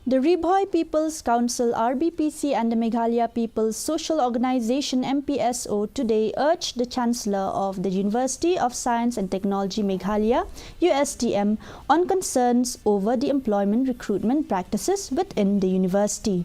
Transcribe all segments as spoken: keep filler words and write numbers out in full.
The Ri Bhoi People's Council, R B P C, and the Meghalaya People's Social Organization, M P S O, today urged the Chancellor of the University of Science and Technology Meghalaya, U S T M, on concerns over the employment recruitment practices within the university.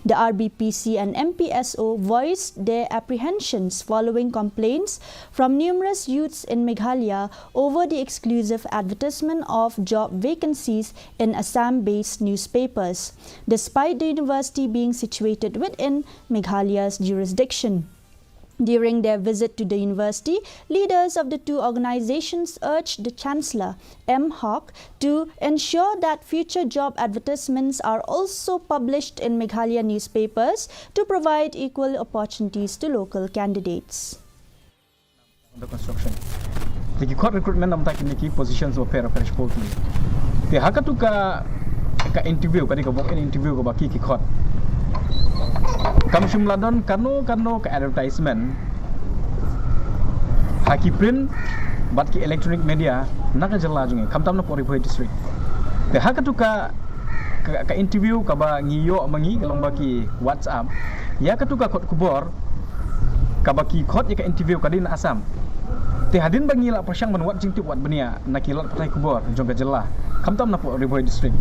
The R B P C and M P S O voiced their apprehensions following complaints from numerous youths in Meghalaya over the exclusive advertisement of job vacancies in Assam-based newspapers, despite the university being situated within Meghalaya's jurisdiction. During their visit to the university, leaders of the two organizations urged the Chancellor, M Haq, to ensure that future job advertisements are also published in Meghalaya newspapers to provide equal opportunities to local candidates. Under construction. Te ki khot recruitment namta kine ki positions ba pher pher shkul ki. Te ha katu ka ka interview, ka dei ka walk in interview kaba ki ki khot. Kam shym la don kano kano ka advertisement ha ki print bad ki electronic media na ka jylla jong ngi, khamtam na Ri Bhoi district. Te ha katu ka ka, ka interview kaba ngi ïoh ma ngi ka long ba ki WhatsApp ïa katu ka kot khubor kaba ki khot ïa ka interview ka dei na Assam. Te hadien ba ngi la pyrshang ban wad jingtip wad bniah na ki lad pathai khubor jong ka jylla, khamtam na Ri Bhoi district.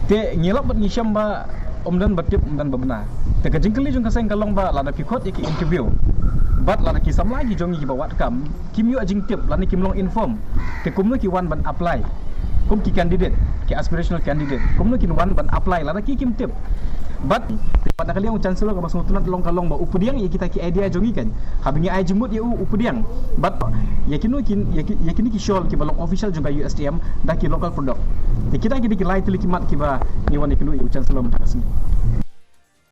Te ngi lap bad ngi shem ba ym don ba tip, ym don ba bna. Te ka jingkylli jong ka seng ka long ba lada ki khot ïa ki interview bad lada ki samla ki jong ngi kiba wad kam kim ïoh jingtip lane kim long inform, te kumno ki wan ban apply kum ki candidate, ki aspirational candidate, kumno kin wan ban apply lada ki kim tip? Bad, bad na ka liang u Chancellor kaba sngewtynnat long ka long ba u pdiang ïa kita ki idea jong ngi kan. Haba ngi ai jingmut ïa u, u pdiang. Bad ïa kino kin, ïa ki, ïa kine ki shawl kiba long official jong ka U S T M da ki local product. Te kita ki dei ki lai tylli ki mat kiba ngi wan ïa kino ïa u Chancellor mynta ka sngi.